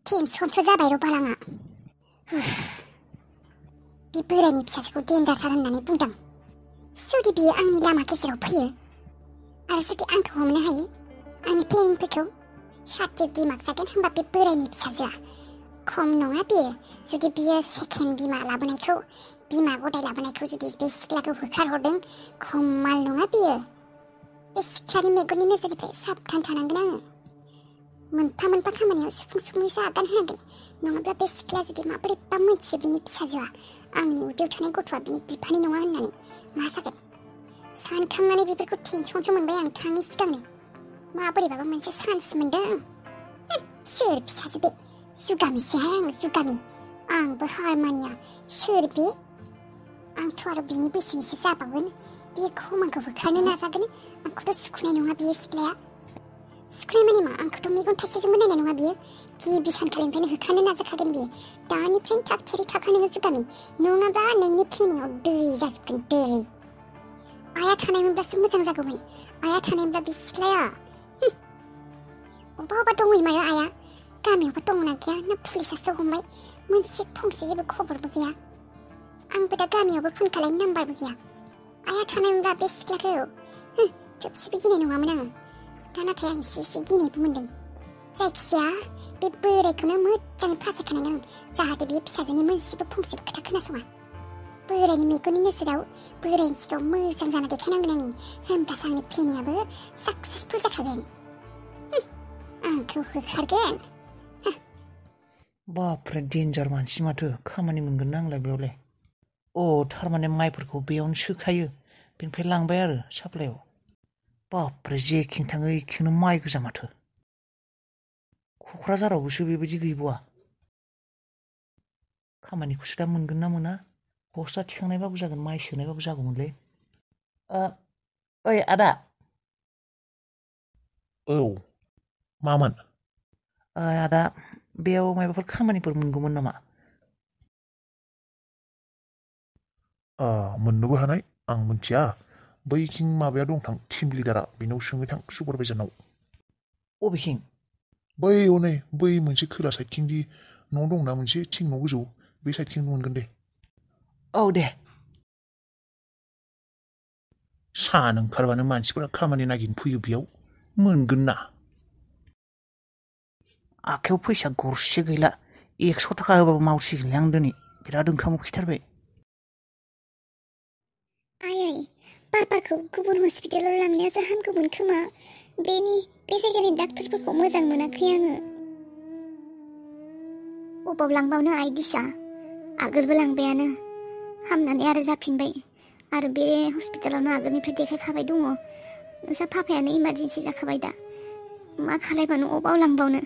टेनसनसो जाबाय र' बालाङा बे बोरायनि फिसाजोखौ डेन्जारथार होननानै बुंदों जुदि बियो आंनि लामा गेजेराव फैयो आरो जुदि आंखौ हमनो हायो आंनि प्लेनिंफोरखौ साथिर दिमाग जागोन होनबा बे बोरायनि फिसाजोआ खम नङा बियो जुदि बियो सेकेन्ड बिमा गदाय लाबोनायखौ जुदि बे सिख्लाखौ होखारहरदों खम माल नङा बियो बे सिख्लानि मेगननि नोजोरनिफ्राय साबधान थानांगोन आङो मोनफा मोनफा खामानियाव सुफुंसो आगान होनांगोन नङाब्ला बे सिख्लाया जुदि माबोरैबा मोनथियो बिनि फिसाजोआ आंनि उदैयाव थानाय गथ'आ बिनि बिफानि नङा होननानै मा जागोन सानखांनानै बेफोरखौ टेनसनसो मोनबाय आं थाङै सिगांनो माबोरैबाबा मोनसे चान्स मोनदों सोर फिसाजो बे जुगामिसोहाय आं जुगामि आंबो हारमानिया सोर बे आंथ' आरो बिनि बैसोनिसो जाबावगोन बियो आंखौ होखारनो नाजागोन आंखौथ' सुखुनाय नङा बियो सिख्लाया सुखुनाय माने मा आंखौथ' मेगन थाइसेजोंबो नायनाय नङा बियो गिबि सानखालिनिफ्रायनो होखारनो नाजाखागोन बियो दानिफ्रायनो थाग थियारि थाखा नोङो जुगामि नङाब्ला नोंनि प्लेनिंआव दै जाजोबगोन दै आइया थानायमोनब्लासो मोजां जागौमोन आइया थानायमोनब्ला बे सिख्लाया अबा दंहैयो मारो आइया गामियावबो दंना गैया ना पुलिसासो हमबाय मोनसे फंसे जेबो खबरबो गैया आंबो दा गामियावबो फन खालायनो नाम्बारबो गैया आइया थानायमोनब्ला बे सिख्लाखौ थोबसेबो गिनाय नङामोन आङो दा नाथाय आं एसे गिनायबो मोनदों जायखिजाया बे बोरायखौनो मोजाङै फासायखानांगोन आं जाहाथे बे फिसाजोनि मोनसेबो फंसेबो खोथा खोनासङा बोरायनि मेगननि नोजोराव बोरायनि सिगाङाव मोजां जाना देखायनांगोन आं होमब्लासो आंनि प्लेनिंआबो साक्सेसफुल जाखागोन आंखौ होखारगोन बापरे डेन्जार मानसि माथो खामानि मोनगोन ना आंलाय बेयावलाय थारमाने माइफोरखौ बेयावनो सोखायो बेनिफ्राय लांबाय आरो साप्लायाव बापरे जेखिं थाङो एखिंनो माइ गोजा माथो क'क्राझारावबोसो बेबायदि गैबावा खामानिखौसो दा मोनगोन ना मोना बस्ता थिखांनायबाबो जागोन माइ सोनायबाबो जागौमोनलै ओइ आदा औ मामोन आदा बेयाव माबाफोर खामानिफोर मोनगौमोन नामा मोननोबो हानाय आं मिथिया बैखिं माबाया दंथां टिम लिडारा बेनाव सोंनो थां सुपारभाइजारनाव अबेखिं बै हनै बै मोनसे खोला साइडथिंदि न' दंना मोनसे थिं न' गोजौ बे साइडथिं मोनगोन दे औ दे सान ओंखारबानो मानसिफोरा खामानि नागिरनो फैयो बेयाव मोनगोन ना आखायाव फैसा गरसे गैला 100 थाखा होबाबो मावसिगोनलै आं दिनै बिराद ओंखाम उखैथारबाय आयै पापाखौ गुबुन हस्पिटालाव लांनायासो हामगौमोन खोमा बे जायगानि डाक्टारफोरखौ मोजां मोनाखै आङो अबाव लांबावनो आइ दिसा आगोलबो लांबायानो हामनानै आरो जाफिनबाय आरो बे हस्पिटालावनो आगोलनिफ्राय देखायखाबाय दङ नोंसा पापायानो इमारजेन्सि जाखाबाय दा मा खालायबानो अबाव लांबावनो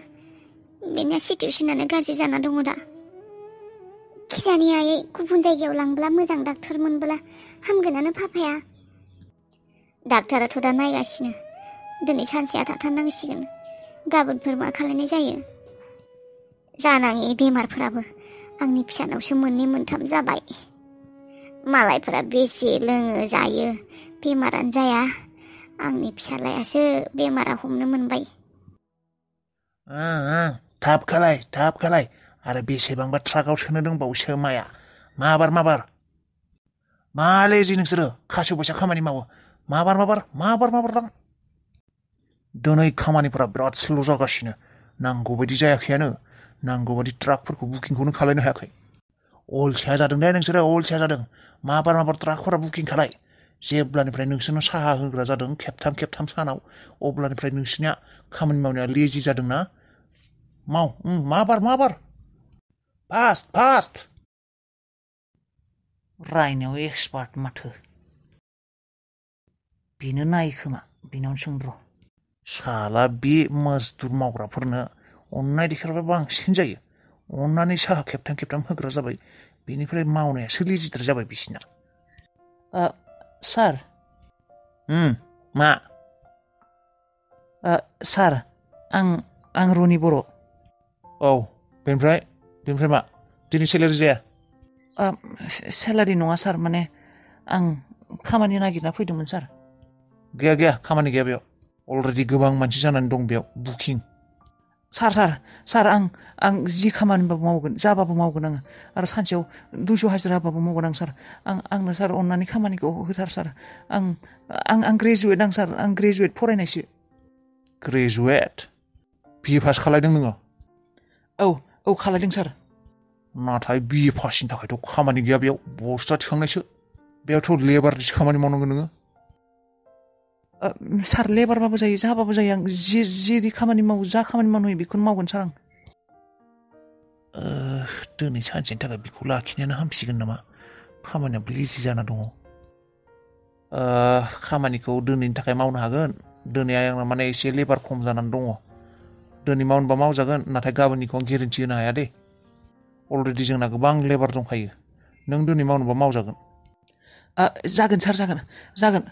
बेनिया सिटुएसनानो गाज्रि जाना दङ दा खिजानि आयै गुबुन जायगायाव लांब्ला मोजां डाक्टर मोनब्ला हामगोनानो पापाया डाक्टाराथ' दा नायगासिनो दिनै सानसेया थाथारनांसिगोन गाबोनफोर मा खालायनाय जायो जानाङि बेमारफोराबो आंनि फिसानावसो 2 मोनथाम जाबाय मालायफोरा बेसे लोङो जायो बेमारानो जाया आंनि फिसालायासो बेमारा हमनो मोनबाय थाब खालाय आरो बेसेबांबा ट्राकआव सोनो दंबावोसो माया माबार मा लेजि नोंसोरो खासेव बैसा खामानि मावो माबार लां दिनै खामानिफोरा बिराद स्ल' जागासिनो नांगौ बायदि जायाखैयानो नांगौ बायदि ट्राकफोरखौ बुकिंखौनो खालायनो हायाखै अलसिया जादों दे नोंसोरो अलसिया जादों माबार ट्राकफोरा बुकिं खालाय जेब्लानिफ्राय नोंसोरनो साहा होग्रा जादों खेबथाम सानाव अब्लानिफ्राय नोंसोरनिया खामानि मावनाया लेजि जादोंना माव माबार फास्ट रायनायाव एक्सपार्ट माथो बेनो नायो खोमा बेनावनो सोंर' साला बे मजदुर मावग्राफोरनो अननाय देखायबा बांसिन जायो अननानै साहा खेबथाम होग्रा जाबाय बेनिफ्राय मावनायासो लेजिद्राय जाबाय बिसिना सार मा सार आं रनि बर' औ बेनिफ्राय मा दिनै सेलारि जाया सेलारि नङा सार माने आं खामानि नागिरना फैदोंमोन सार गैया खामानि गैया बेयाव अलरेडि गोबां मानसि जानानै दं बेयाव बुकिं सार आं जि खामानिबाबो मावगोन जाबाबो मावगोन आङो आरो सानसेयाव 200 हाजिराबाबो मावगोन आं सार आंनो सार अननानै खामानिखौ होथार सार आं ग्रेजुवेट आं सार आं ग्रेजुवेट फरायनायसो ग्रेजुवेट बिए पास खालायदों नोङो औ खालायदों सार नाथाय बिए पासनि थाखायथ' खामानि गैया बेयाव बस्था थिखांनायसो बेयावथ' लेबारनिसो खामानि मावनांगोन नोङो सार लेबारबाबो जायो जाबाबो जायो आं जि खामानि मावो जा खामानि मावनो होयो बेखौनो मावगोन सार आं दिनै सानसेनि थाखाय बेखौ लाखिनायानो हामसिगोन नामा खामानिया लेजि जाना दङ खामानिखौ दिनैनि थाखाय मावनो हागोन दिनै आंना माने एसे लेबार खम जानानै दङ दिनै मावनोबा मावजागोन नाथाय गाबोननिखौ आं गेरेन्टि होनो हाया दे अलरेडि जोंना गोबां लेबार दंखायो नों दिनै मावनोबा मावजागोन जागोन सार जागोन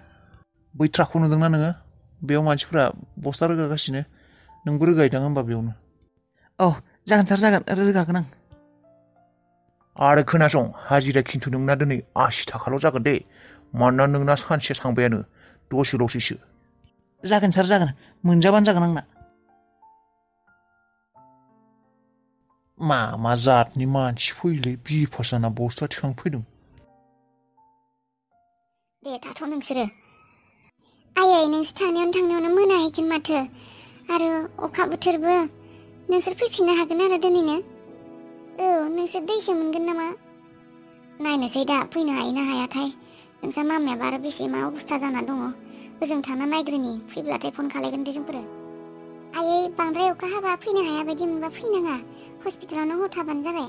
बै ट्राकखौ नुदोंना नोङो बेयाव मानसिफ्रा बस्था रोगागासिनो नोंबो रोगाहैदां होमबा बेयावनो जागोन सार जागोन रोगागोन आं आरो खोनासं हाजिरा खिन्थु नोंना दिनै 80 थाखाल' जागोन दे मानोना नोंना सानसे थांबायानो दसेल'सैसो जागोन सार जागोन मोनजाबानो जागोन आंना मा जातनि मानसि फैलै बिए पास जाना बस्था थिखांफैदों दे थाथ' नोंसोरो आयै नोंसोर थांनायावनो मोनाहैगोन माथो आरो अखा बोथोरबो नोंसोर फैफिननो हागोन आरो दिनैनो नोंसोर दैसो मोनगोन नामा नायनोसै दा फैनो हायो ना हायाथाय नोंसा मामायाबो आरो बेसे मा अबस्था जाना दङ ओजों थाना नायग्रोनि फैब्लाथाय फन खालायगोन दे जोंफोरो आयै बांद्राय अखा हाबा फैनो हाया बायदि मोनबा फैनाङा हस्पिटालावनो हर थाबानो जाबाय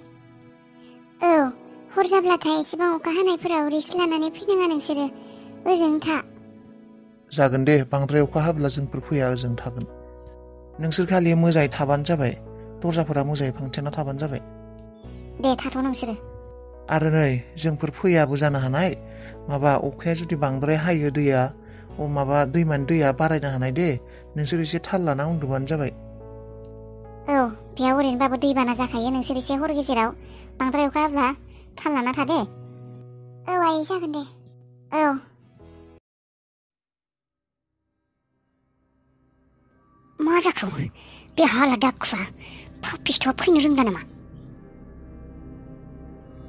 हर जाब्लाथाय एसेबां अखा हानायफोराव रिक्स लानानै फैनाङा नोंसोरो ओजों था जागोन दे बांद्राय अखा हाब्ला जोंफोर फैया ओजों थागोन नोंसोर खालि मोजाङै थाबानो जाबाय दरजाफोरा मोजाङै फांथेना थाबानो जाबाय दे थाथ' नोंसोरो आरो नै जोंफोर फैयाबो जानो हानाय माबा अखाया जुदि बांद्राय हायो दैया दैमानि दैया बारायनो हानाय दे नोंसोर एसे थाल लाना उन्दुबानो जाबाय बेयाव ओरैनोबाबो दैबाना जाखायो नोंसोर एसे हर गेजेराव बांद्राय अखा हाब्ला थाल लाना था दे आयै जागोन दे मा जाखो बे हाला दाखुवा पापिस्थ'आ फैनो रोंदा नामा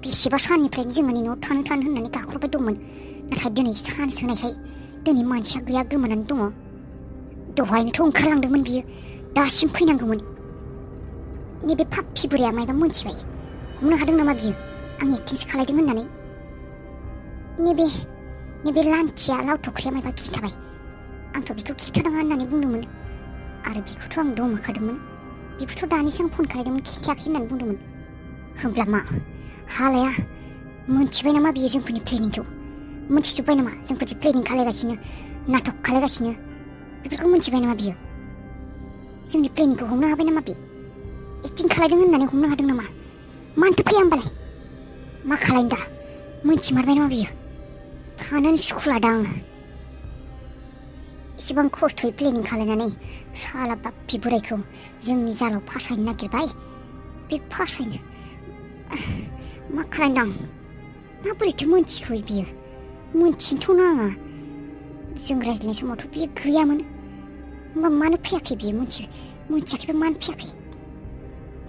बेसेबा साननिफ्रायनो जोंनि न'आव थानो होननानै गाख्रबबाय दंमोन नाथाय दिनै सान्स होनायखाय दिनै मानसिया गैया गोमानानै दङ दहायनोथ' ओंखारलांदोंमोन बियो दासिम फैनांगौमोन नैबे पापि बुरिया मायबा मोनथिबाय हमनो हादों नामा बियो आं एक्टिंसो खालायदों होननानै नैबे लान्थिया लावथख्रिया मायबा खिथाबाय आंथ' बिखौ खिथानाङा होननानै बुंदोंमोन आरो बिखौथ' आं दमहोखादोंमोन बिखौथ' दानिसो आं फन खालायदोंमोन खिथायाखै होननानै बुंदोंमोन होमब्ला मा हालाया मोनथिबाय नामा बियो जोंफोरनि प्लेनिंखौ मोनथिजोब्बाय नामा जोंफोरदि प्लेनिं खालायगासिनो नाटक खालायगासिनो बेफोरखौ मोनथिबाय नामा बियो जोंनि प्लेनिंखौ हमनो हाबाय नामा बे एक्टिं खालायदों होननानै हमनो हादों नामा मानोथो फैया होमबालाय मा खालायनो दा मोनथिमारबाय नामा बियो थानोनो सुखुला दा आङो इसेबां खस्थ'यै प्लेनिं खालायनानै साला बाप्पि बोरायखौ जोंनि जालाव फासायनो नागिरबाय बे फासायनो मा खालायनो आं माबोरैथो मोनथिखो बियो मोनथिनोथ' नाङा जों रायज्लायनाय समावथ' बियो गैयामोन होमबा मानो फैयाखै बियो मोनथियाखैबा मानो फैयाखै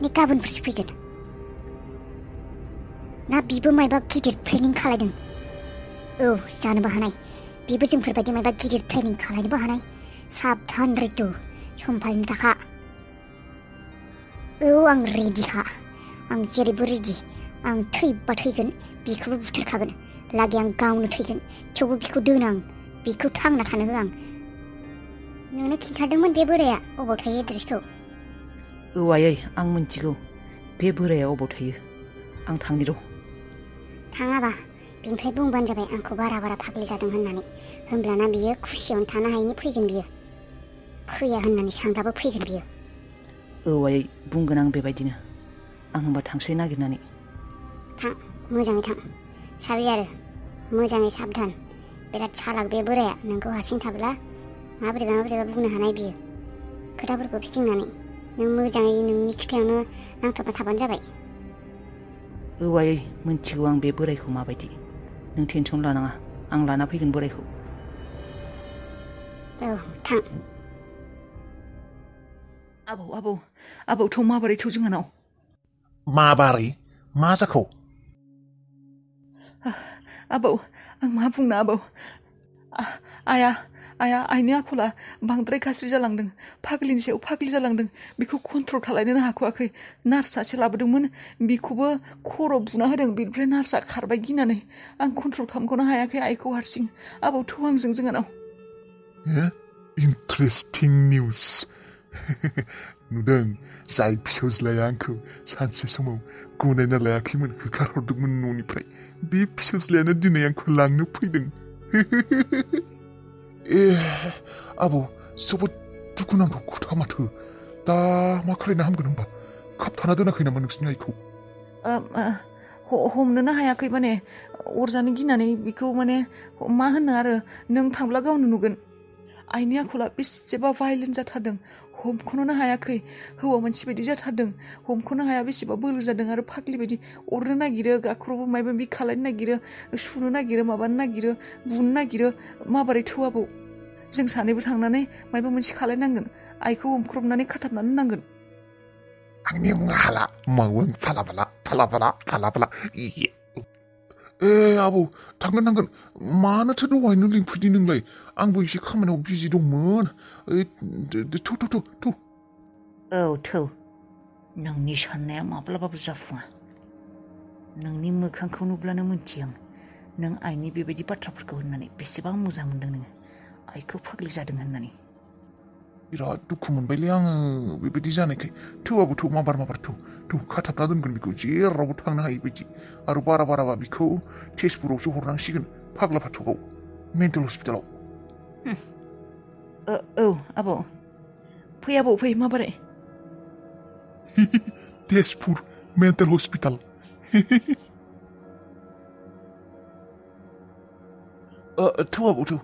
नै गाबोनफोरसो फैगोन ना बिबो मायबा गिदिर प्लेनिं खालायदों जानोबो हानाय बिबो जोंफोरबायदि मायबा गिदिर प्लेनिं खालायनोबो हानाय साबधान रितु समफारिनि थाखा आं रेडिखा आं जेरैबो रेडि आं थैबा थैगोन बिखौबो बुथारखागोन लागै आं गावनो थैगोन थेवबो बिखौ दोना आं बिखौ थांना थानो होआ आं नोंनो खिन्थादोंमोन बे बोराया अबाव थायो एड्रेसखौ आयै आं मिन्थिगौ बे बोराया अबाव थायो आं थांनि र' थाङाबा बिनिफ्राय बुंबानो जाबाय आंखौ बारा फाग्लि जादों होननानै होमब्लाना बियो खुसियावनो थानो हायैनि फैगोन बियो फैया होननानै सानब्लाबो फैगोन बियो आयै बुंगोन आं बेबायदिनो आं होमबा थांसै नागिरनानै थां मोजाङै थां साबि आरो मोजाङै साबधान बिराद सालाक बे बोराया नोंखौ हारसिं थाब्ला माबोरैबा बुंनो हानाय बियो खोथाफोरखौ फिदिंनानै नों मोजाङै नोंनि खोथायावनो नांथाबना थाबानो जाबाय आयै मिन्थिगौ आं बे बोरायखौ माबायदि नों टेनसन लानाङा आं लाना फैगोन बोरायखौ थां आबौ थौ माबोरै थौ जोंहानाव माबारै मा जाखौ आबौ आं मा बुंनो आबौ आइया आइनि आखला बांद्राय गाज्रि जालांदों फाग्लिनि सायाव फाग्लि जालांदों बेखौ कन्ट्रल खालामनोनो हाख'वाखै नार्स सासे लाबोदोंमोन बेखौबो खर' बुना होदों बेनिफ्राय नार्सआ खारबाय गिनानै आं कन्ट्रल खालामख'नो हायाखै आइखौ हारसिं आबौ थौ आंजों जोंहानाव इन्ट्रेस्टिं निउस नुदों जाय फिसौज्लाया आंखौ सानसे समाव गनायना लायाखैमोन होखारहरदोंमोन न'निफ्राय बे फिसौज्लायानो दिनै आंखौ लांनो फैदों आबौ जोबोद दुखुनांथाव खोथा माथो दा मा खालायनो हामगोन होनबा खाबथाना दोनाखै नामा नोंसिनि आइखौ हमनोनो हायाखै माने अरजानो गिनानै बेखौ माने मा होनो आरो नों थांब्ला गावनो नुगोन आइनि आखला बेसेबा भायलेन्ट जाथारदों हमख'नोनो हायाखै हौवा मानसि बायदि जाथारदों हमख'नो हाया बेसेबा बोलो जादों आरो फाग्लि बायदि अरनो नागिरो गाख्रबो माबा माबि खालायनो नागिरो सुनो नागिरो माबानो नागिरो बुनो नागिरो माबोरै थौआबौ जों सानैबो थांनानै माबा मोनसे खालायनांगोन आइखौ हमख्रबनानै खाथाबनानै नांगोन आंनि मुङा हाला मावों फालाबाला आबौ थांगोन मानोथो दहायनो लिंफैदों नोंलाय आंबो एसे खामानियाव बिजि दंमोन थौ औ थौ नोंनि साननाया माब्लाबाबो जाफुङा नोंनि मोखांखौ नुब्लानो मोनथियो आं नों आइनि बेबायदि बाथ्राफोरखौ होननानै बेसेबां मोजां मोनदों नोङो आइखौ फाग्लि जादों होननानै बिराद दुखु मोनबायलै आङो बेबायदि जानायखाय थौआबो थौ माबार थौ खाथाबना दोनगोन बेखौ जेरावबो थांनो हायि बायदि आरो बाराबा बेखौ तेजपुरावसो हरनांसिगोन फाग्ला फाथ'गाव मेन्टेल हस्पिटालाव औ आबौ फै माबोरै तेजपुर मेन्टेल हस्पिटाल थौ आबौ थौ